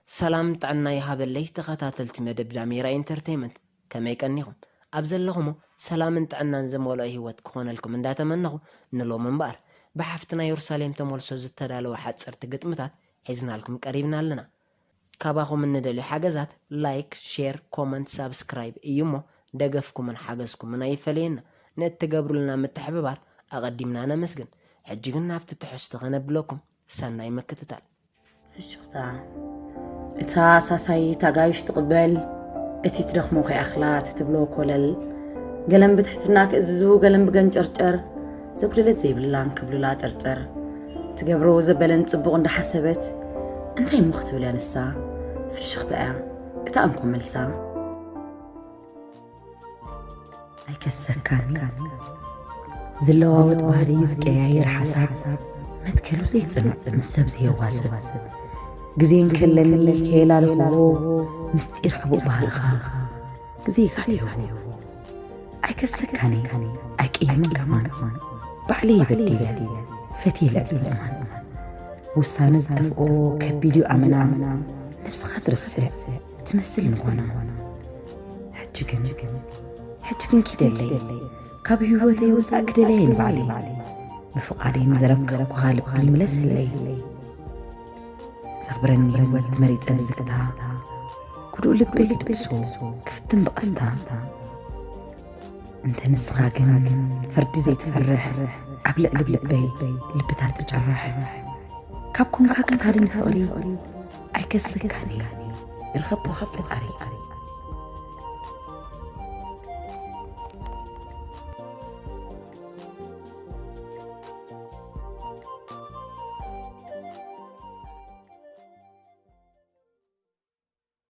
ሰላም ጥዕና ይሃበለይ ተኸታተልቲ መደብ ዳሜራ ኢንተርቴይመንት፣ ከመይ ቀኒኹም? ኣብ ዘለኹሞ ሰላምን ጥዕናን ዝመልኦ ህይወት ክኾነልኩም እንዳተመነኹ፣ ንሎም እምበኣር ብሓፍትና ዮርሳሌም ተመልሶ ዝተዳለወ ሓፀርቲ ግጥምታት ሒዝናልኩም ቀሪብና ኣለና። ካባኹም እንደልዮ ሓገዛት ላይክ፣ ሼር፣ ኮመንት፣ ሳብስክራይብ እዩ እሞ ደገፍኩምን ሓገዝኩምን ኣይፈለየና። ንእትገብሩልና ምትሕብባር ኣቐዲምና ነመስግን። ሕጂ ግን ናብቲ ትሕዝቶ ከነብለኩም፣ ሰናይ ምክትታል። ፍሽኽታ። እታ ሳሳይት ኣጋይሽ ትቕበል፣ እቲ ትደኽሞ ከይኣኽላ እቲ ትብሎ ኮለል፣ ገለን ብትሕትና ክእዝዙ፣ ገለን ብገንጨርጨር፣ ዘጉደለት ዘይብላን ክብሉላ ጥርጥር። ትገብሮ ዘበለን ጽቡቕ እንዳሓሰበት፣ እንታይ እሞ ክትብል እያ ንሳ? ፍሽኽታ እያ እታ እንኮ መልሳ። ኣይከሰካን። ዝለዋወጥ ባህሪ፣ ዝቀያየር ሓሳብ፣ መትከሉ ዘይጽኑዕ፣ ምስ ሰብ ዘየዋስብ፣ ግዜ እንከለኒ ከየላልኽዎ፣ ምስጢር ሕቡእ ባህርኻ ግዜ ይጋልዮ። ኣይከሰካን፣ ኣይቅየምን ከማን፣ ባዕለይ በዲለ፣ ፈትየ ልዕሊ ምእማን። ውሳነ ዝጠፍኦ ከቢድ እዩ ኣመና፣ ነብስኻ ትርስዕ ትመስል ንኾና። ሕጂ ግን፣ ሕጂ ግን ኪደለይ፣ ካብ ህይወተይ ውጻእ ክደለየ ንባዕለይ። ብፍቓደይ ንዘረብኩኻ ልቢ ይምለሰለይ። ዘኽብረኒ ህይወት መሪጸ ብዝግታ፣ ጉዱእ ልበይ ክድብሶ ክፍትን ብቐስታ። እንተ ንስኻ ግን ፍርዲ ዘይትፈርሕ፣ ኣብ ልዕሊ ልበይ ልብታት ትጭርሕ። ካብ ኮንካ ቀታሊ ንፍቕሪ ኣይከሰካን፣ ይርኸቦ ካብ ፈጣሪ።